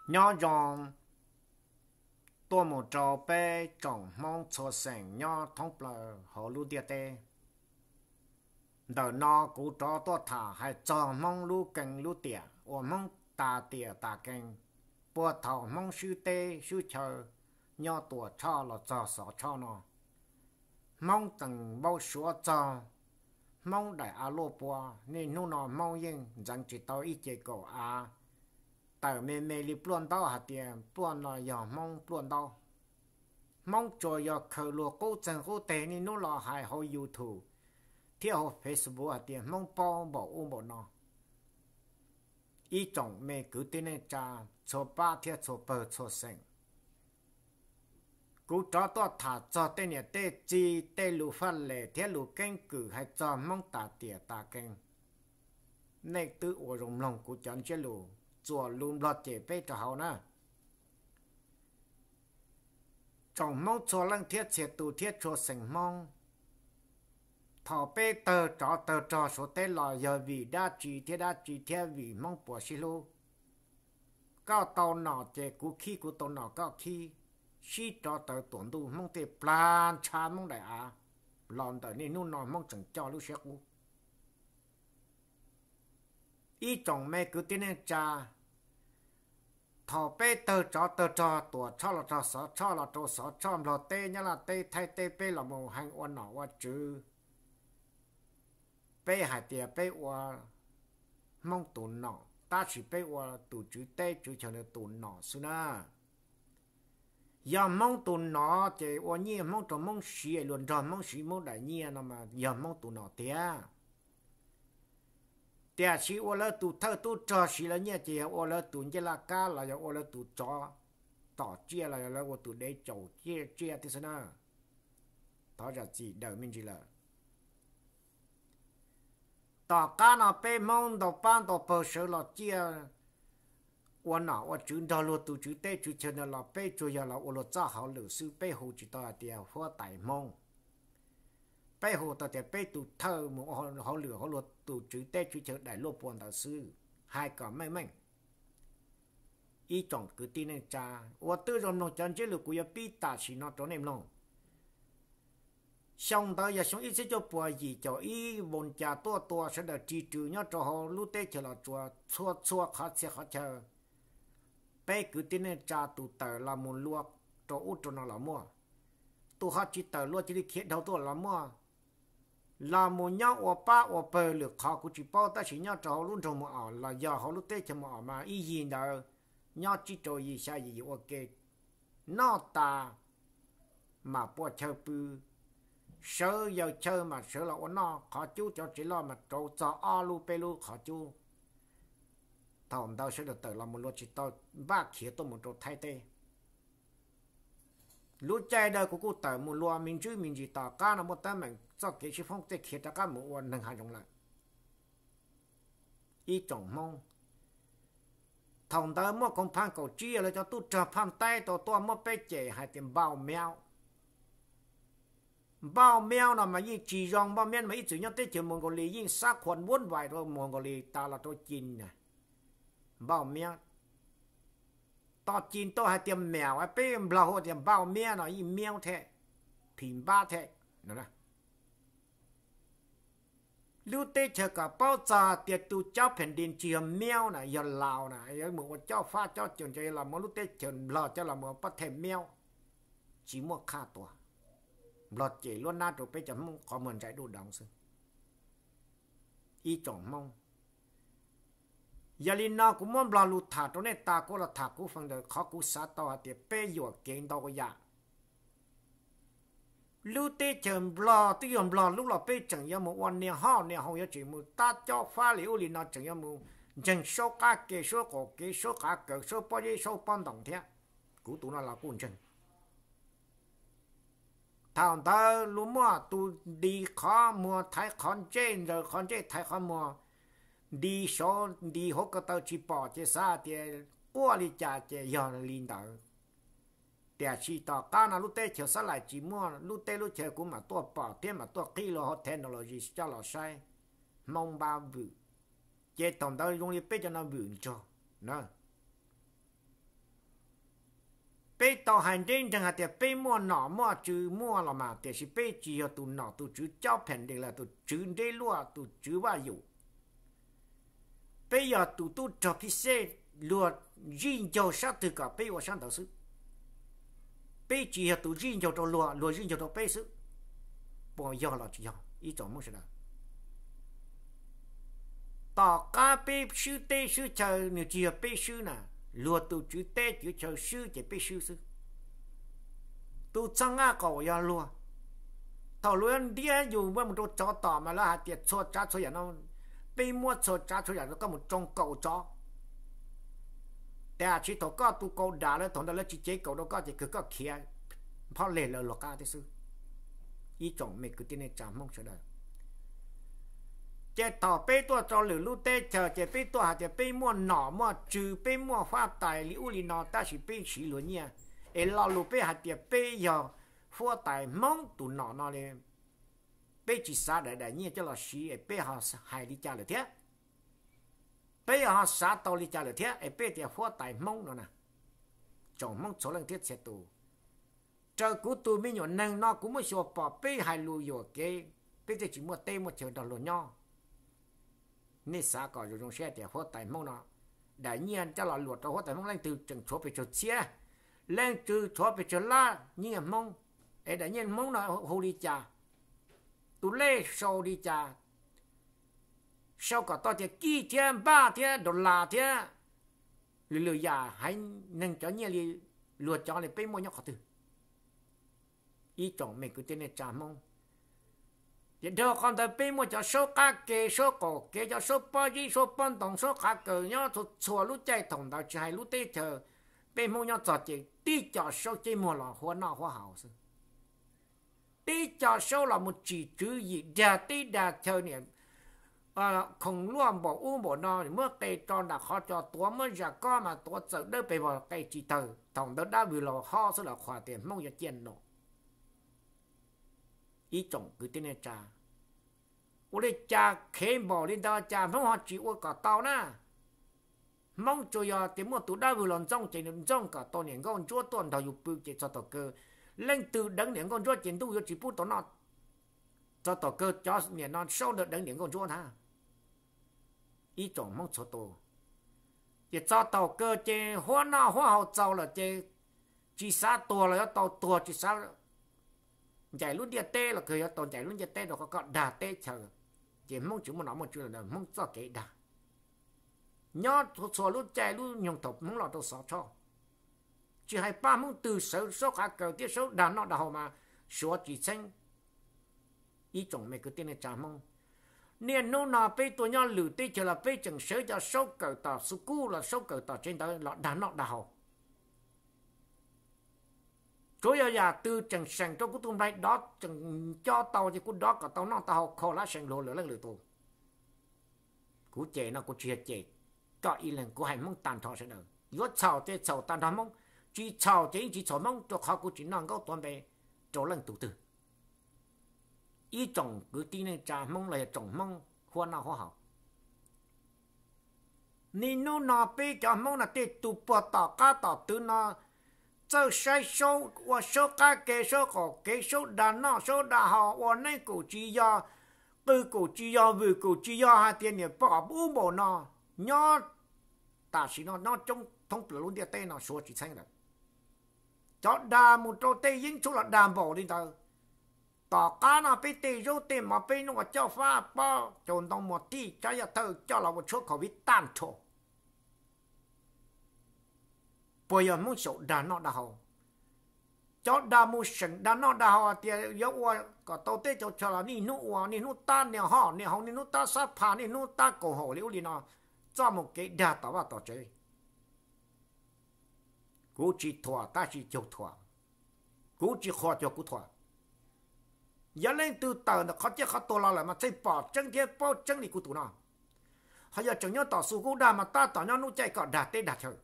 Nyob zoo tuaj mus rau peb tsoom Hmoob txhua xeem nyob thoob plaws hauv lub ntiaj teb. Ntawm no kuv rov tuaj tham hais txog Hmoob lub keeb lub tiam uas Hmoob tas tiam tas keeb, puag thaum Hmoob swb teb swb chaw nyob Tuam Tshoj los txog Xov Tshoj no. Hmoob tseem npau suav txog Hmoob daim av luaj pua, niaj hnub no Hmoob yeej ntxeev tsis tau ib ce kaum av, tawm me me li pluaj ntaub hais tias pluaj no yog Hmoob pluaj ntaub. Hmoob tsuas yog khaws luag qub txeeg qub teg niaj hnub los hais hauv YouTube thiab hauv Facebook hais tias Hmoob paub npaum ub npaum no. Ib tsoom me kwv tij neej tsa txhua pab thiab txhua pawg txhua xeem, kuv rov tuaj tham txog tej niam tej txiv tej lus faj les thiab lus keeb kwm hais txog Hmoob tas tiam tas keeb. Nej twb ua zoo mloog kuv cov ntsiab lus txuas lus nplog cem peb rau hauv na. Tsoom Hmoob txhua leej thiab txhia tus thiab txhua xeem Hmoob, thaum peb tawg tsov tawg rog Suav teb los yog vim dab tsi thiab dab tsi thiab vim Hmoob puas sib hlub. Koj tau nom ces kuv khib, kuv tau nom koj khib, sib rov tawv tuam ntuj, Hmoob thiaj plag ntsha Hmoob daim av. Los ntawm niaj hnub no Hmoob tseem coj lub siab qub. Ib tsoom me kwv tij neej tsa, thaum peb tawg tsov tawg rog Tuam Tshoj los rau Xov Tshoj, los rau Xov Tshoj, Nplog teb, Nyab Laj teb, Thaib teb, peb los mus hee ua nom ua tswv, peb hais tias peb ua Hmoob tus nom, tab sis peb ua tus tswv teb tswv chaw nws tus nom xwb na. Yog Hmoob tus nom ces ua nyiaj Hmoob rau Hmoob siv, luag nrog Hmoob siv Hmoob daim nyiaj no mas yog Hmoob tus nom tiag. Tiam sis ua lawv tus thawj tub rog siv lawv nyiaj ces yog ua lawv tus ncej laj kab los yog ua lawv tus tsov tom tsiaj los yog lawv ua tus dev caum tsiaj thiab xwb na. Thov zam txim daws me ntsis lawm. Tom qab no peb Hmoob ntau pab ntau pawg sawv los ciaj ua nom ua tswv nrog luag tus tswv teb tswv chaw ntawd los peb tsuas yog los ua luag txoj hauj lwm xwb, peb hu tsis tau hais tias huab tais Hmoob. Peb hu tau tias peb tus thawj mus ua hauj lwm hauv luag tus tswv teb tswv chaw daim luaj pua ntawd xwb, hais kom meej meej. Ib tsoom kwv tij neej tsa uas twb zoo mloog cov ntsiab lus kuv yuav pib tam sim no rau nej mloog. Xyoo ntawd yog xyoo ib txhiab cuaj puas yim caum ib, Voos Cas tuaj tua sawv daws ris rws nyob rau hauv lub teb chaws Los Tsuas txhua txhua qhov txhia qhov chaw. Peb kwv tij neej tsa tus tawm los mus luaj rau ub rau no los muaj, tus ho tsis tawm luaj cia li khiav dhau tuaj los muaj. Los mus nyob ua pab ua pawg lwm qhov kuv tsis paub, tab sis nyob rau hauv lub nroog Mus Om los yog hauv lub teb chaws Mus Om mas ib yig ntawd nyob tsib rau yim xya yim ua ke, noj tas mas pua chaw pw, sawv yawg chaw mas sawv los ua noj, qhov cub cov tsev loj mas rauv txog ob lub peb lub qhov cub. Thaum ntawd sawv daws tawm los mus luaj tsis tau, npaj khiav tuaj mus rau Thaib teb. Lub caij dawb kuv kuj tawm mus luaj me ntsis me ntsis, tom qab no muaj teeb meem txoj kev sib foob tej khiav rov qab mus ua neeg hav zoov lawm. Ib tsoom Hmoob, thaum ntawd muaj koom phaj kaum tsib lawv cov tub rog phaj taib tau tuaj muab peb cem hais tias npauj miaub. Npauj miaub no mas yeej tsis zoo, npauj miaub no mas ib txwm nyob teb chaws Mongolia yeej xab khuas vuab vais rau Mongolia tas los rau Cin na. Npauj miaub, tau Cin tuaj hais tias miaub, peb Nplog hu tias npauj miaub no yeej miaub thiab, phim npab thiab. Lub teb chaws kom paub txog tias tus cob phem dis tsis yog miaub na, yog laus na, yuav mus ua cob fab cob cua, cov los mus lub teb chaws Nplog coj los mus ua pab thej miaub, tsis muaj qhaj tua. Nplog cem luab nab rau peb cov Hmoob qhov muag ntsais duj doov xwb. Ib tsoom Hmoob, yog li no kuv muab Nplog lus tham rau nej tas, kuv los tham kuv feem ntawm qhov kuv xav tau hais tias peb yuam kev ntau yam. Lub teb chaws Nplog twb yog Nplog lub los peb tseem yuav mus ua niag hoj niag hau, yuav tseem mus tab cob fab li ub li no, tseem yuav mus ntseeg saub qab ke saub qaum kev saub qav kaws saub pob zeb saub pob ntoos thiab. Kuv tus no los kuj ntseeg. Thaum ntawd luag muaj tus ntis qhov muag thaiv qhov ntsej, ntsaws qhov ntsej thaiv qhov muag, ntis saud ntis hauv ko taw tsis pom ces xav hais tias quaj li cas ces yog li ntawd. Tiam sis tom qab no lub teb chaws Xab Lais tsis muaj, lub teb lub chaw kuv mam tuaj pom thiab mam tuaj qhib luag hauv technology coj los saib, Hmoob npab vwm. Ces thaum ntawd zoo li peb cov no vwm nrog na. Peb tau hais ntev nreeg hais tias peb muaj nom muaj tswv muaj los mas, tiam sis peb tsis yog tus nom tus tswv cob phem dees los tus tswv nreb luaj tus tswv vaj yum. Peb yog tus tub rog phij xej, luag zij ncaug sab twg kom peb ua sab ntawd xwb. Peb tsis yog tus zij ncaug rau luag, luag zij ncaug rau peb xwb. Puas yog los tsis yog ib tsoom Hmoob sawv daws? Tom qab peb swb teb swb chaw nws tsis yog peb swb na, luag tus tswv teb tswv chaw swb ces peb swb xwb. Tus txhaj nqaj qaum yog luag. Thaum luag yuav ntiab yus muab mus rau tsov tom mas lawv hais tias txhua tsav txhua yam no, peb muab txhua tsav txhua yam rau koj mus tsoo kaum tsov. Tiam sis thaum koj tus kaus dam lawv thaum ntawd lawv tsis cev kaus rau koj ces kawg koj khiav nphob leg lawv luag qab thiab xwb. Ib tsoom me kwv tij neej tsa Hmoob sawv daws, ces thaum peb tuaj rau lwm lub teb chaws ces peb tuaj hais tias peb muaj nom muaj tswv, peb muaj huab tais li ub li no, tab sis peb siv luag nyiaj, es lo lus peb hais tias peb yog huab tais Hmoob tus nom no li, peb tsis xav daim daim nyiaj coj los siv es peb ho hais li cas lawm thiab? Peb ho xav tau li cas lawm thiab es peb tias huab tais Hmoob no na? Tsoom Hmoob txhua leej thiab txhia tus, raws kuv tus me nyuam neeg no kuv muab xyuas pom peb hais lus yuam kev, peb thiaj tsis muaj teb muaj chaw nrog luag nyob. Nej xav kom zoo zoo siab tias huab tais Hmoob no, daim nyiaj coj los luam rau huab tais Hmoob leej twg tseem tshuav pes tsawg txhiab, leej twg tshuav pes tsawg lab nyiaj Hmoob, es daim nyiaj Hmoob no hu li cas, tus lej sau li cas, sau kom tau tias kij thiab npaj thiab dollar thiab lwm lwm yam haiv neeg cov nyiaj li luag cov li peb muaj nyob qhov twg? Ib tsoom me kwv tij neej tsa Hmoob, ces dhau qhov ntawd peb muaj cov saub qab ke saub qaum kev, cov saub pob zeb saub pob ntoo saub qhav kaws nyob txhua txhua lub caij thaum ntawd tsis hais lub teb chaws peb Hmoob nyob txog ces tib co saub ceb muag los huab noj huab haus xwb. Tib co saub los mus tsim tswv yim dag teb dag chaw niam khoom luaj npaum ub npaum no, muab qe tso nram qhov tso tuav, muab zam kob mas tuav txawm dawb pes vog qe tsis tawg. Thaum ntawd dab vwg los hob xwb los qhuas tias Hmoob yuav ciaj nom. Ib tsoom kwv tij neej tsa, ua li cas khev npaum li ntawd cas Hmoob ho tsis ua kom tau na? Hmoob tsuas yog tias muaj tus dab vwg los ntxooj ces nws ntxooj kom tau niam nkauj ntsuab tuaj nrog yus pw ces txog thaum kawg leej twg deev niam nkauj ntsuab ces ntuj yuav tsis pub tau noj. Txog thaum kawg cov niam no saub ntawd deev niam nkauj ntsuab ntag. Ib tsoom Hmoob txhua tus, ces txog thaum kawg ces huab noj huab haus txaus lawm ces tsis xav tuag los yuav tau tuag, tsis xav ncaim lub ntiaj teb los kawg yuav tau ncaim lub ntiaj teb rau qhov koj dag teb chaws. Ces Hmoob tsis muaj nom muaj tswv los ntawm Hmoob txoj kev dag. Nyob txhua lub caij lub nyoog thaum Hmoob los rau Xov Tshoj, tsis hais pab Hmoob twg sawv saub qhav kaws thiab saub dag noj dag haus mas suav tsis txheeb. Ib tsoom me kwv tij neej tsa Hmoob, niaj hnub no peb tuaj nyob lwm teb chaws los peb tseem sawv cov saub kawm tom xu kub los saub kawm tom tsev ntawd los dag noj dag haus. Tsuav yog yam twg tseem seem rau kuv tus nplaig dov tseem nco tau ces kuv dov kom tau noj tau haus kho lab seem luag lwm leej lwm tus. Kuv cem no kuv tsis yog cem koj ib leeg, kuv hais Hmoob tag nrho sawv daws. Yuav txhaum ces txhaum tag nrho Hmoob, tsis txhaum ces yeej tsis txhaum Hmoob rau qhov kuv tsis noj nkaub tuav npe rau leej tus twg. Ib tsoom kwv tij neej tsa Hmoob los yog tsoom Hmoob huab noj huab haus, niaj hnub no peb cov Hmoob no tej tus puag tom qab tom twv no txawj saib saub, ua saub qab kev saub qaum kev, saub dag noj saub dag haus, ua neeb kuj tsis yog, qw kuj tsis yog, vwm kuj tsis yog, hais tias niam pog ub npaum no nyob tam sim no nyob coob thoob plaws lub ntiaj teb no suav tsis txheeb lawm. Cov dag mus rau tej yeeb ncuab los dag npaum li ntawd. Tom qab no peb tej zaub tej mov peb nuj ua coj fab pob caus ntoo muas tij cov yaj thawj coj los ua tshuab COVID tag nrho. Puas yog Hmoob xyaum dag noj dag haus? Cov dag mus seem dag noj dag haus tias yuav ua kom tau teb tau chaw los niaj hnub ua, niaj hnub tab niag hoj niag haus, niaj hnub tab xab pha, niaj hnub tab kaus haum li ub li no, txoj mus kev dag tom vaj tom tsev. Kuv tsis thuam tab sis cuag thuam, kuv tsis qhuas cuag kuv thuam. Yog leej twg tawm ntawm qhov ciaj qhov tuag los lawm mas thiaj pom tseeb thiab paub tseeb li kuv tus no. Ho yog tseem nyob tom xu kub dag mas tab tom nyob hnub caij kom dag teb dag chaw.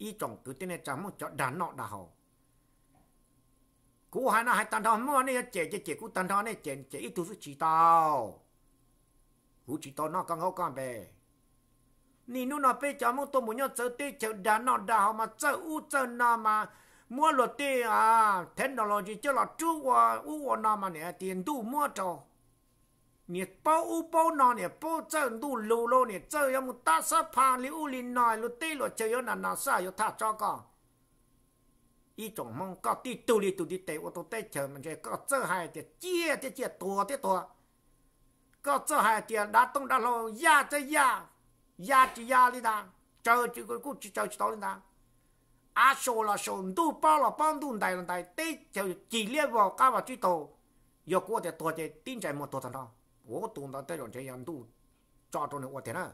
Ib tsoom kwv tij neej tsa Hmoob cov dag noj dag haus, kuv hais no hais tag nrho, muaj nej yuav cem ces cem kuv tag nrho, nej cem cem ib tug xwb tsis tau. Kuv tsis tau noj koj nkaub koj npe. Niaj hnub no peb cov Hmoob tuaj mus nyob txawv teb chaws dag noj dag haus mas txawj ub txawj no mas muab luag tej technology coj los rub ua ub ua no mas nim tias ntuj muab rau. Nim paub ub paub no, nim paub txawj ntuj lus los nim txawj yuav mus tab xab pha li ub li no, luag teb luag chaw yuav nas nas xaj yuav thaj tsob koj. Ib tsoom Hmoob, koj tib tug li tus tib tes ua tau teb chaws mas ntshe koj txawj hais tias ciaj thiab ciaj, tuag thiab tuag. Koj txawj hais tias dav tooj dav hlau yaj thiab yaj, ya tsis ya li ntag, tsaws kuj tsis tsaws tsis tau li ntag. Av sau los sau, ntuj pob los pob, ntuj ntais los ntais, teb chaws cig liab vog qab vag tsib taug. Yog kuv tias tuag ces tib ntsais muag tuag tag nrho. Ua tus ntawd tej zaum ntshe yog ntuj tso rau nws ua tiag na.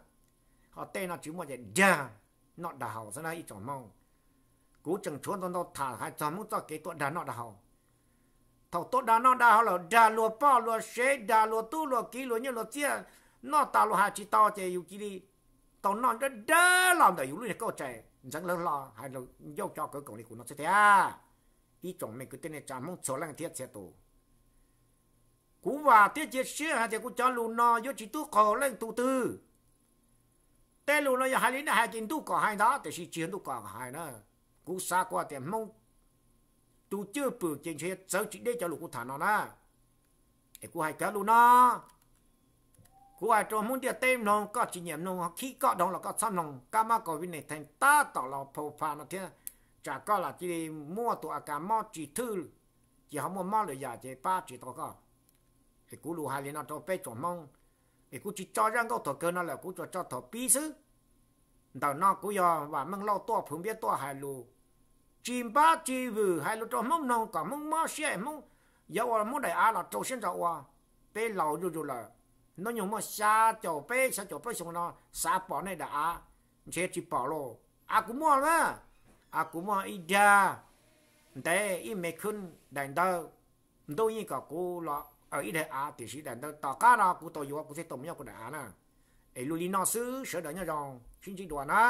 Ho tej no tsis muaj ces dag noj dag haus xwb na ib tsoom Hmoob. Kuv tseem tshuav ntau ntau tham hais txog Hmoob txoj kev tuaj dag noj dag haus. Thaum tuaj dag noj dag haus lawm, dag luag poj luag sev, dag luag tub luag kiv, luag nyiaj luag txiaj, noj tas luag hais tsis tau ces yus cia li tau noj dawb dawb los ntawm yus lub niag kauj tsaig ntxeev lawv hlo, hais ncauj co kawv koom li kuv no xwb tiag. Ib tsoom me kwv tij neej tsa Hmoob txhua leej thiab txhia tus, kuv vam thiab cia siab hais tias kuv cov lus no yuav tsis tub qaug leej twg. Tej lus no yog hais li nej hais ces ntuj kom hais ntag, tiam sis tsis yog ntuj kom hais na. Kuv xav kuv tias Hmoob tus cwj pwm ces ntshe txawv tsis deb cov lus kuv tham no na. Es kuv hais cov lus no, kuv hais rau Hmoob ntiaj teb mloog, koj tsis nyiam mloog khib koj dhau los koj txhob mloog, kab mob COVID nineteen tab tom los phau pha no thiab, tsam koj lam cia li muaj tus a kas mob tsis thwj, ces ho muaj mob lwm yam ces pab tsis tau koj. Es kuv lus hais li no rau peb tsoom Hmoob, es kuv tsis tso zaj nkauj thaum kawg no lawm, kuv tsuas tso thaum pib xwb. Ntawm no kuv yog Vam Meej Lauj tuaj phwv npiab tuaj hais lus, tsis npab tsis vwm, hais lus rau Hmoob mloog kom Hmoob mob siab, Hmoob yuav ua Hmoob daim av los rau siab ntso ua. Peb laus zuj zus lawm, hnub nyoog muaj xya caum peb xya caum plaub xyoo no xav pom nej daim av, ntshe tsis pom lauj. Av kuv muaj na, av kuv muaj ib dag ntev, ib me khwb daim ntawv, ntuj yeej kom kuv los ib daim av, tiam sis daim ntawv tom qab no kuv tau yuav kuv thiaj tau mus nyob kuv daim av na. Es lus li no xwb, sawv daws nyob zoo, sib ntsib dua na.